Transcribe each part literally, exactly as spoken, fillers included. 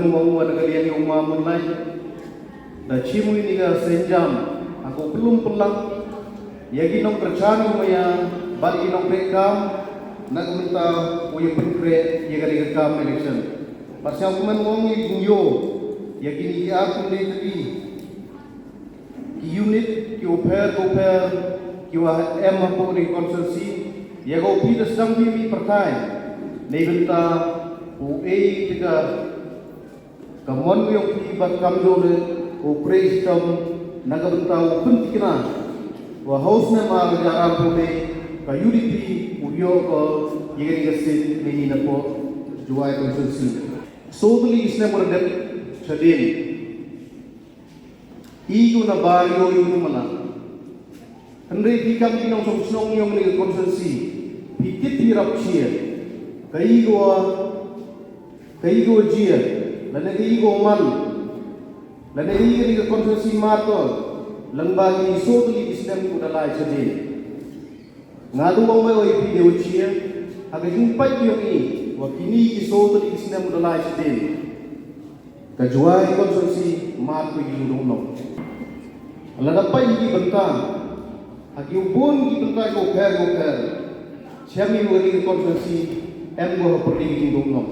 Mo wa na ka liang yong ma mun lai. Da chim wi ni ka senjam. Ako pelum pelang. Ya ki nongkyrchan u maya. Bad ki nongkyrchan. Na ka mynta u ya pynkre ya ka ni ka kam election. Bad siang kumen wong ya ki yo. Ya ki ni ya kum ni tadi. Ki unit ki u pher ki u pher ki wa em hapoh ni constituency ya ko pi da sdang bi mi pyrthai. Nei bynta u ei tika ka mon u yong pi bad kam jong le u prei stom na ka bynta u pyntikna wa haus ne ma ka jaram pu ne ka U D P u yo ko ya ka ni ka sin ni ni na po Jowai constituency. So tu li isne mo dep chadin. I ko na bar yo i ko mana. Hynrei phi kam ki nongshong shnong yong ni ka constituency. Phi tip phi rap chia. Ka i ko ka i ko jia. Lane ka i ko man. Lane ka i ni ka constituency mato. Lang ba ki so tu li isnem ko da lai chadin. Nga du wang mai oi phi deu chia ha ka jingpait yong i wa kini ki so tu ki snem da lai sdin. Ka Jowai constituency mat ko jingdong nong. La da pait ki bynta ha ki u bun ki bynta ko pher ko pher. Siam i wa ki constituency em ko ha pyrdi ki jingdong nong.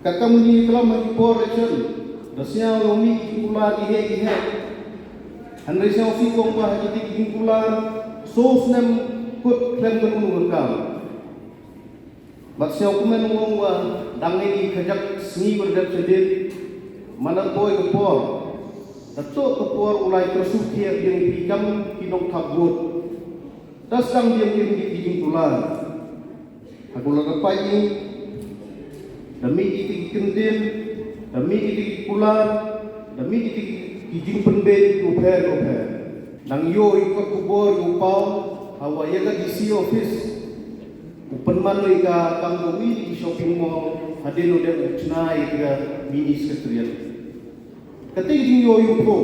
Ka kam ni klam ha ki por election da siaw lo mi ki kular ki he ki he. Hynrei siaw si kong ba ha ki ti ki kular so snem kut klem ka nu ka kam. Mat siaw kumen ngong wa dang ni ka jak sngi wer dep sedit. Mana poi ka por da to ka por ulai ka su ki yang ki kam ki nong thap vote. Da sang yang ki ki kular. Aku la dapat ni da mi iti ki kyndin, da mi iti ki kular, da mi iti ki jingpynbeit ku pher ku pher. Nang yo i kot ku bor ku pau, hawa ya ka D C office. U pynman i ka kam ka wi i shopping mall, hadin u dep u chna i ka mini secretariat. Kati jing yo yu ko.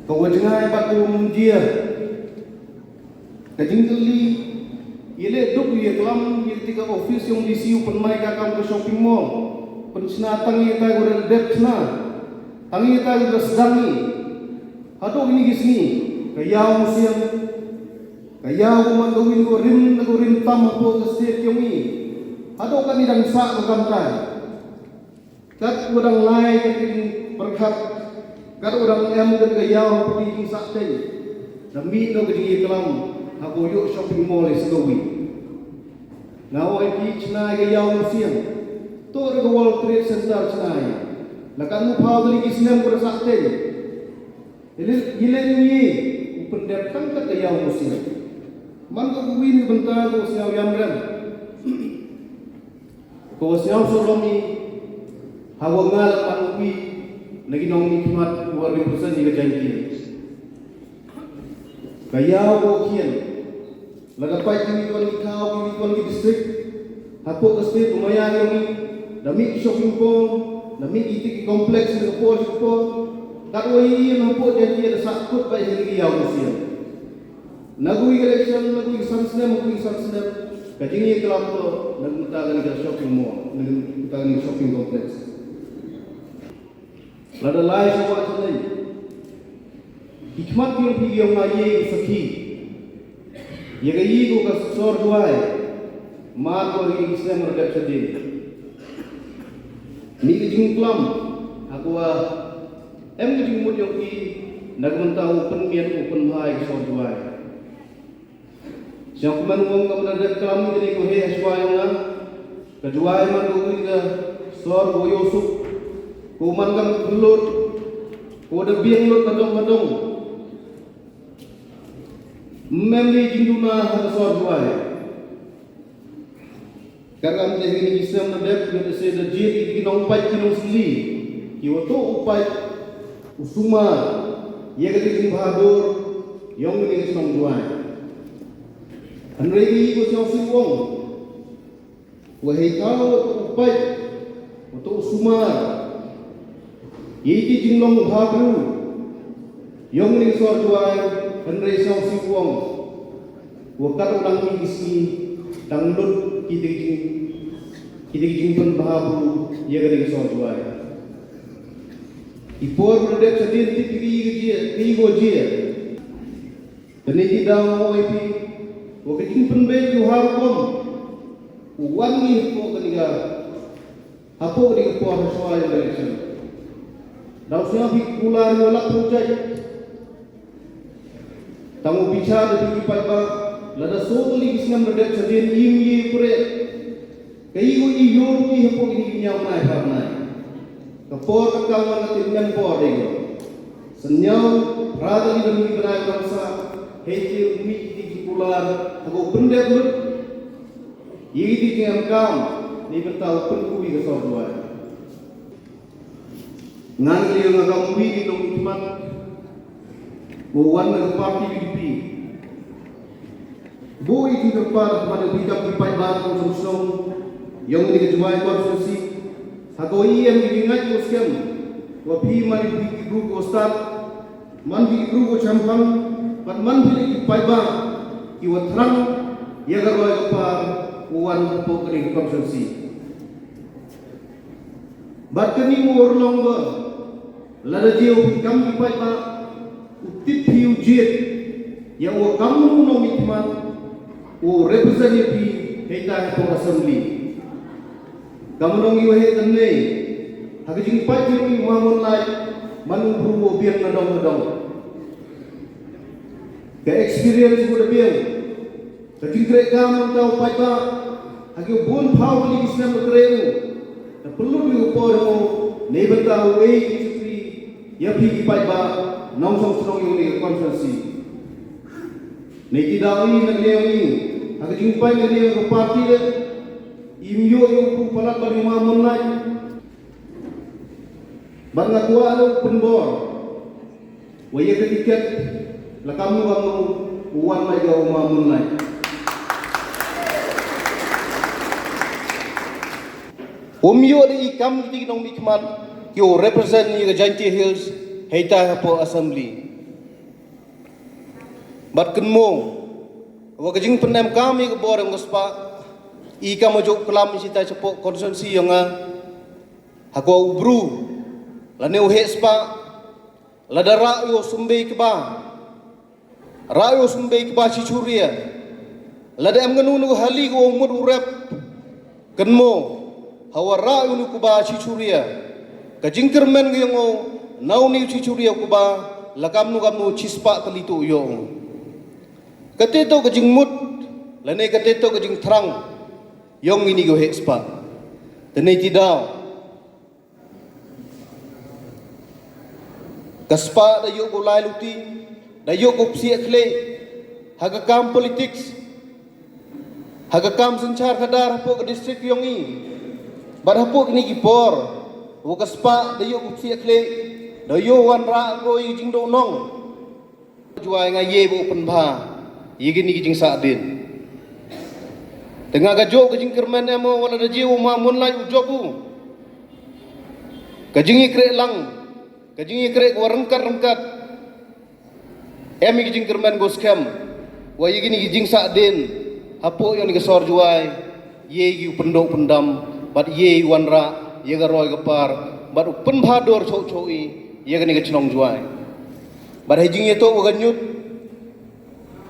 Ka wajngai ba ku mjia. Ka jingkylli, ïa leh duk ïa klam ïa kti ka office yong D C u pynmai ka kam ka shopping mall. Pynchna tang ïa tai ko da dep chna. Tang ïa tai ko da sdang ni. Haduh kini ki sngi, ka ïaw musiang. Ka ïaw ko man ka win ko rim na ko rim tam hapoh ka state yong i. Haduh kani dang sah ko kam tai. Kat u dang lai ka jingpyrkhat, kat u dang em ka ïaw ka jingsah tei. Da mih no ka jingïaklam ha ko ïoh shopping mall i Snowy. Nga oi ki chna ka ïaw musiang. To ka World Trade Center chna. La kan mu phaw ka ki snem ko da sah tei. Ile ile ni u pyndep kan ka ïaw musiang. Man ka kuwi ni bynta ko siaw yam rem. Ko siaw so romi ha wa nga la man wi na ki nong ni khmat wa represent ni ka Jaintia. Ka yaw ko kian la da pai ki wi tuan ki thaw ki wi tuan ki district. Ha ko ka state maya yong ni da mi ki shopping mall da mi ki tiki complex ni ko ko. Ka wa yi na ko Jaintia da sa kut bai ni ki yaw ko sian. Na gui ka election, na gui ka san snem, na gui ka san snem. Ka jingïaklam to, na gui ka shopping mall, na gui ka shopping complex. Lada lai shuwa shuwa. Ki khmat ki ong phi ki ong nga ye ki sakhi. Ïa ka yi ko ka sor duwai. Mar ko ïa ki snem ra dep shadien. Ni ka jingklam. Aku ah. Em ka jingmut ïa ki. Na ka mynta u pynmiat u pynbha ïa ka sor duwai. Sha kumne ngong ka mynta dep klam ni ka ni ko he ha shuwa ïa nga. Ka duwai man ko wi ka sor ko ïoh suk. Ko man ka khulot. Ko da biang lut ka dong ka dong. Mem ni jingduna ha ka sor duwai. Ka ram te hini ki sem na dep ne se da jit ki nong pait ki nong sli. Ki wa to u pait u sumar. Ye ka ding bahadur yong ni ki nong duwai. Hynrei ki ko siang si wong. Wa hei ka wa to u pait wa to u sumar. Ïa ki jinglong bha bru. Yong ni sor duwai hynrei song si wong. Wa kat u dang mi isi dang lut ki dei jing. Ïa ki jingpynbha bru ïa kane ka sor Jowai. Ki por ba la dep shadien, tip ïa ki, ïa ki, ïa ki, ïa ki. Te ngi ki daw mo ïa phi, wa ka jingpynbeit ïa u Harokom u wan ngi hapoh kane ka, hapoh kane ka por ha shuwa ïa ka election. Daw sngewbha phi kular ïa u lak pyrshah. Tang u bichar da phi ki paidbah, lada soo tylli ki snem la dep shadien, im ïa u pre. Kaei kaba i ïoh ruh i hapoh kine ki hynñiew bnai phra bnai. Ka por ka kam, ka tip, ym por dei ko. Sa hynñiew phra tylli lane hynñiew bnai ba la sah, hei te u mih ïa ki kular, ha ka u pyndep lut ïa ki jingem kam, na bynta u pynkup ïa ka sor Jowai. Ngan ïa nga kam uwei u nongmihkhmat ba wan na ka party U D P. Bun i jingkyrpad ha khmat ïa phi kam ki paidbah nongshong shnong jong kane ka Jowai constituency. Ha kawei, em ki jingngeit, ko skhem wa phi man phi ki bru ko stad, man phi ki bru ko shemphang, bad man phi ki paidbah ki wa thrang ïa ka roi ka par u wan hapoh kane ka constituency. Bad kane u long ba lada jia u phi kam ki paidbah, u tip phi u jied ïa u kam u nongmihkhmat u represent ïa phi hei tai hapoh assembly. Kam u nong ïa u heh tang ne ha ka jingpait ïa u Mawmynlait, man u bru u biang na dong na dong. Ka experience u da biang. Ka jingtrei kam nangta u paidbah ha ki bun phaw tylli ki snem ba trei u. Da pynlut ïa u por u na bynta u ei ki shakri ïa phi ki paidbah nongshong shnong ïa u ne ka constituency. Nei ti daw i na liang i ha ka jingpait na liang ka party le im ïoh ïa u palat ba ïa u Mawmynlait. Bad nga kwah u pynbor wa ïa ka tiket la kamnu kamnu u wan lai ïa u Mawmynlait. Um ïoh da i kam kiti ki nongmihkhmat ki u represent ïa ka Jaintia Hills hei tai hapoh assembly. Bad kynmaw wa ka jingpynem kam ïa ka bor em ka spah i kam u jok klam i sitai chapoh constituency ïa nga. Ha ka u bru lane u heh spah, lada rah ïa u symbai kba, rah ïa u symbai kba shi shuria, lada em ngano ngano hali ka u mut u rep, kynmaw ha wa rah ïa u kba shi shuria, ka jingkyrmen ka ïa u na u ni shi shuria kba la kamnu kamnu shi spah tylli tu ïa u. Kata tu ka jingmut lane kata tu ka jingthrang ïong ini ka u heh spah. Te nei ti daw ka spah da ïoh ko lai luti, da ïoh ko psiah khlei ha ka kam politics, ha ka kam synshar khadar hapoh ka district ïong i. Bad hapoh kini ki por wa ka spah da ïoh ko psiah khlei, da ïoh wanrah ko i jingdoh nong. Jowai nga ïa ba u pynbha ïa kini ki jingsahdien. Te nga ka jok ka jingkyrmen em wa lada jia u Mawmynlait u jok u ka jingïakreh lang, ka jingïakreh ka wa ryngkat ryngkat. Em ïa ki jingkyrmen ko skhem wa ïa kini ki jingsahdien hapoh ïa ni ka sor Jowai. Ïa ki u pyndoh pyndam bad ïa i wanrah ïa ka roi ka par bad u pynbha dor choh choh i ïa kani ka chnong Jowai. Bad hei jingïatoh wa ka ñiut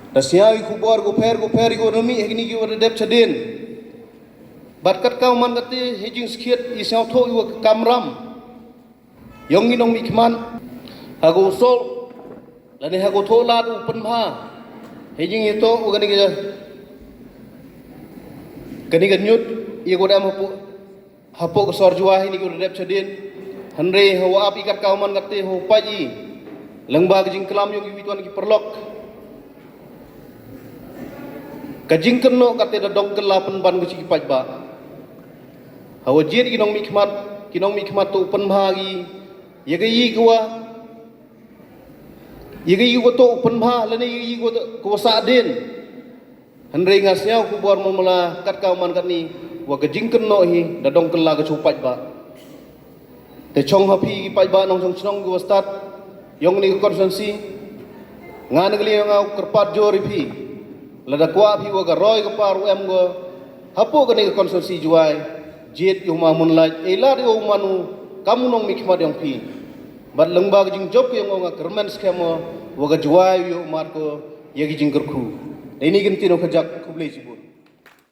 da sñiaw i khubor ko pher ko pher i ko nami hei kini ki wa da dep chadien. Bad kat ka man kati hei jingskhiat i sñiawthoh i wa ka kamram ïong i nongmihkhmat ha ko sol lane ha ko thoh lad u pynbha hei jingïatoh wa kani ka kani ka ñiut ïa ko dam hapoh hapoh ka sor Jowai hei ni ko da dep chadien. Hynrei ha wa ap i kat ka man kati ho pait i lyngba ka jingklam ïong i wi tuan ki paralok. Ka jingkynnoh kate da dong kylla pynban ka shi ki paidbah. Ha wa jied ki nongmihkhmat ki nongmihkhmat to pynbha ki ïa ka i ka wa ïa ka i ka wa to pynbha lane ïa ka i ka wa sahdien. Hynrei nga sñiaw khubor mamala kat ka man katni wa ka jingkynnoh hi da dong kylla ka shu paidbah. Te chong ha phi ki paidbah nongshong shnong ki wa stad ïong ni ka constituency. Nga na ka liang nga u kyrpad jor i phi lada kwah phi wa ka roi ka par u em ko hapoh kani ka constituency Jowai. jied ïa u ma Moonlight, ei lad ïa u man u kam u nongmihkhmat ïong phi. Bad lyngba ka jingjop ka ïong u nga kyrmen skhem u wa ka Jowai u ïohmad ko ïa ki jingkyrkhu. Dei ni kynti no ka jak, khublei shibun.